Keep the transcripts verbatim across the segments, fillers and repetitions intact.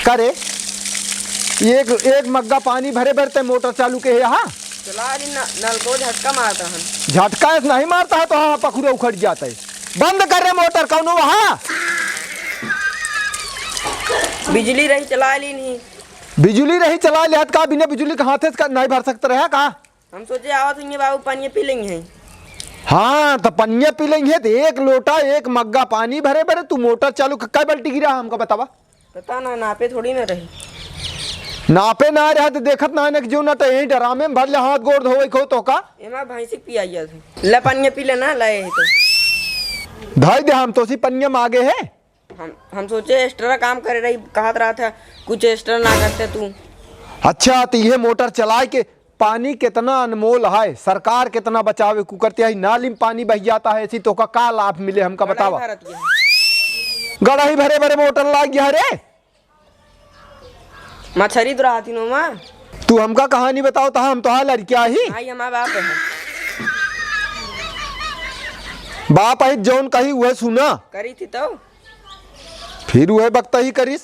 का रे, एक, एक मग्गा पानी भरे भरते मोटर चालू के है यहाँ? चला दी न-, नलको झटका मारता है। झटका ऐसे नहीं मारता है तो हाँ, पखुरा उखड़ जाता है। बंद कर रे मोटर, कौनो वहाँ? बिजली रही चला ली नहीं। बिजली रही चला लिहत का, बिना बिजली के हाथे से का नहीं भर सकता रहा का? हम सोचे आवत होइहैं बाबू, पनिया पी लेइहैं। हाँ, त पनिया पी लेइहैं, त एक लोटा, एक मग्गा पानी भरे भरे, तू मोटर चालू क-, कै बाल्टी गिरा हमका बतावा? पता ना, नापे थोड़ी ना रहे। नापे ना रहे त देखत ना है ना कि जो ना त यहीं डरामे में भर ले, हाथ गोड़ धोवे को तो का? एमा भैंसी के पियाइया थे। ले पनिया पी लेना, लाए है तो। धाई दे, हम तो सी पनिया मागे है। हम, हम सोचे extra काम करे रही, कहत रहा था, कुछ extra ना करते तू। अच्छा, तो ये मोटर चलाए के पानी कितना अनमोल है, सरकार कितना बचावे को करती है, नाली में पानी बह जाता है, ऐसी तोका का लाभ मिले हमका गड़ाही बतावा? भरत गया। गड़ाही भरे भरे मोटर लाग गया रे। मछरी तो रहती नो माँ। तू हमका कहानी बताओ, तहाँ हम तोहार लड़किया ही। हाँ, ये हमारा बाप है। बाप है, जौन कही वह सुना। करी थी तो। फिर वह बकता ही करिस।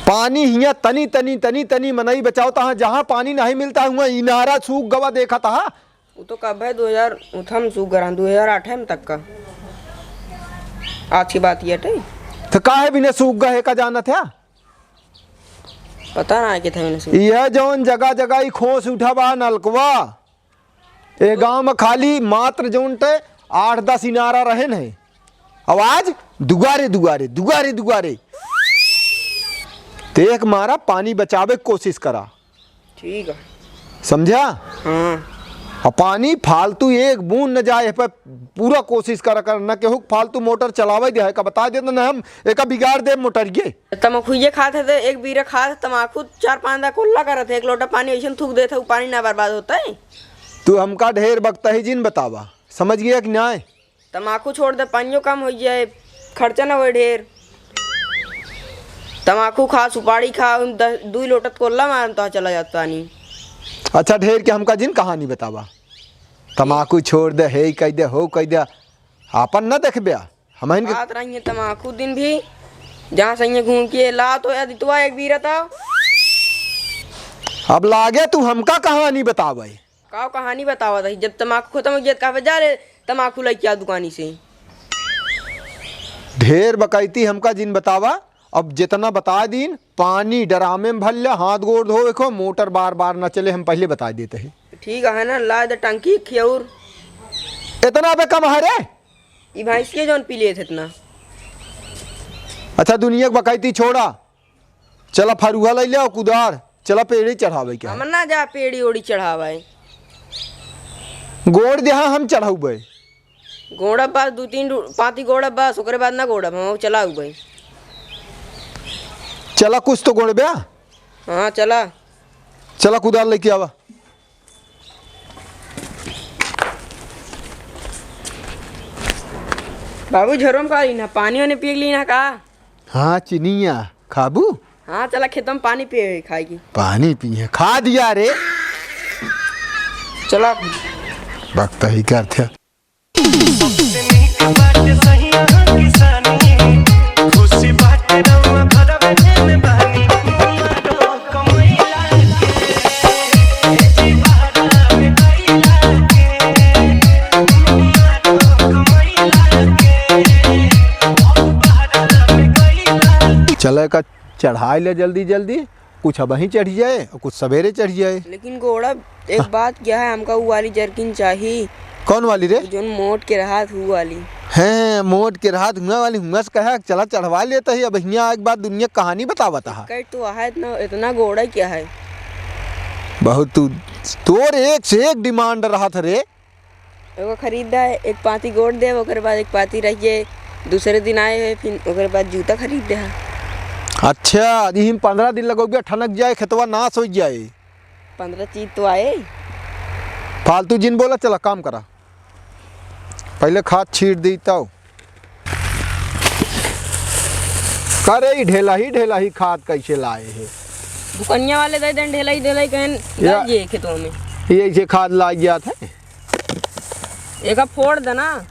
पानी हियाँ तनी, तनी, तनी, तनी मनई बचावत हा, जहाँ पानी नहीं मिलता है, हुआँ इनारा सूख गवा देखत हा। वो तो कब है, दो हजार उठम सूख गरहा, दो हजार आठ में तक का। आज की बात ये टे। तो काहे बिना सूख गए का जानत है? पता ना है किथे बिना सूख। यह जौन जगह जगह ही खोस उठा बा नलकवा, ए गाँव में खाली मात्र जौन ते आठ दस इनारा रहेन है। अब आज दुआरे दुआरे, दुआरे दुआरे। ते एक मारा पानी बचावे के कोशिश करा। ठीक है। समझा? हाँ। अब पानी फालतू एक बूंद न जाए, पर पूरा कोशिश करा कर, न केहू के फालतू मोटर चलावे दे है का बता देत, न हम एका बिगाड़ दे मोटर के। तमाखुइये खात है तो एक बीरा खात है, तमाखू चार पाँच दा कुल्ला करत है, एक लोटा पानी ऐसन थूक देत है, वो पानी ना बर्बाद होता है। तू हमका ढेर बकतही जिन बतावा, समझ गया कि नाय? तमाकू छोड़ दे, पानियो कम हो जाए, खर्चा ना होए ढेर। तमाकू खा, सुपारी खा, हम दस, दुई लोटत कोल्ला मारम तो चला जात पानी। अच्छा, ढेर के हमका जिन कहानी बतावा। तमाकू छोड़ दे, हे कह दे, हो कह दे, आपन ना देखबे। हम इनके बात रही है तमाकू दिन भी, जहाँ सही घूम के ला तो यार दितवा एक बीरा था। अब लागे तू हमका कहानी बतावे। का कहानी बतावत है? जब तमाकू खत्म हो गया, तो कहबे, "जा रे, तमाकू लेके आ दुकानी से।" ढेर बकैती हमका जिन बतावा। अब जितना बता दीन, पानी डरामे में भर ले, हाथ गोड़ धोवे को, मोटर बार बार न चले, हम पहले बता देते हैं। ठीक है ना, ला दे टंकी खियौर। इतना बे कम है रे? ई भैंसिया जौन पी लेत इतना। अच्छा, दुनिया के बकैती छोड़ा, चला फरुहा लइ ले अउ कुदार, चला पेड़ी चढ़ावे के है। हम ना जा पेड़ी ओड़ी चढ़ावे। गोड़ देहा हम चढ़ाउबे। गोड़ब बस दू तीन डू-, पाती गोड़ब बस, ओकरे बाद ना गोड़ब हम, चलाउबे। चला कुछ तो गोड़बे। हाँ, चला। चला कुदार लइके आवा। बाबू, झरोम का लीना, पानी वानी पी लीना का? हाँ, चिनिया खाबू? हाँ, चला खेतम पानी पिए खाए की। पानी पिए, खा दिया रे। चला। वक्त ही करते। सबसे नीक बात सही यहाँ किसानी, खुशी बात रउआ घरवे में बानी। चले का चढ़ाई ले जल्दी जल्दी, कुछ अबहीं चढ़ जाए और कुछ सवेरे चढ़ जाए। लेकिन गोड़ा, एक हाँ। बात क्या है, हमका उ वाली जर्किन चाही। कौन वाली रे? जौन मोट के रहत हु वाली। हैं, मोट के रहत हुआ वाली, हुआ से कहा, चला चढ़वा लेता ही। अब हियाँ एक बात दुनिया कहानी बतावत हा। कई तो है इतना, इतना गोड़ा क्या है? बहुत तू, तोर एक से एक डिमांड रहत रे। एगो खरीद दे, एक पाती गोड़ दे, ओकर बाद एक पाती रह जाए, दूसरे दिन आए हुए, फिर ओकर बाद जूता खरीद दे। अच्छा, यही में पन्द्रह दिन लगोगे, ठनक जाए, खेतवा नाश हो जाए। पन्द्रह चीज तो आए। फालतू जिन बोला, चला काम करा, पहले खाद छीट दी तब। का रे, ई ढेला ही, ढेला ही खाद कैसे लाए है? दुकनिया वाले दे देन ढेला ही, ढेला ही कहन या डाल दिए खेतों में। ये ऐसे खाद लाग जात है। एका फोड़ देना।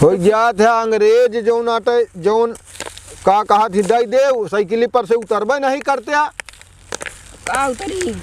होइ जात है अंग्रेज जौन आटे, जौन का कहत ही दइ दे, उ साइकिल पर से उतरबे नहीं करते। का उतरी?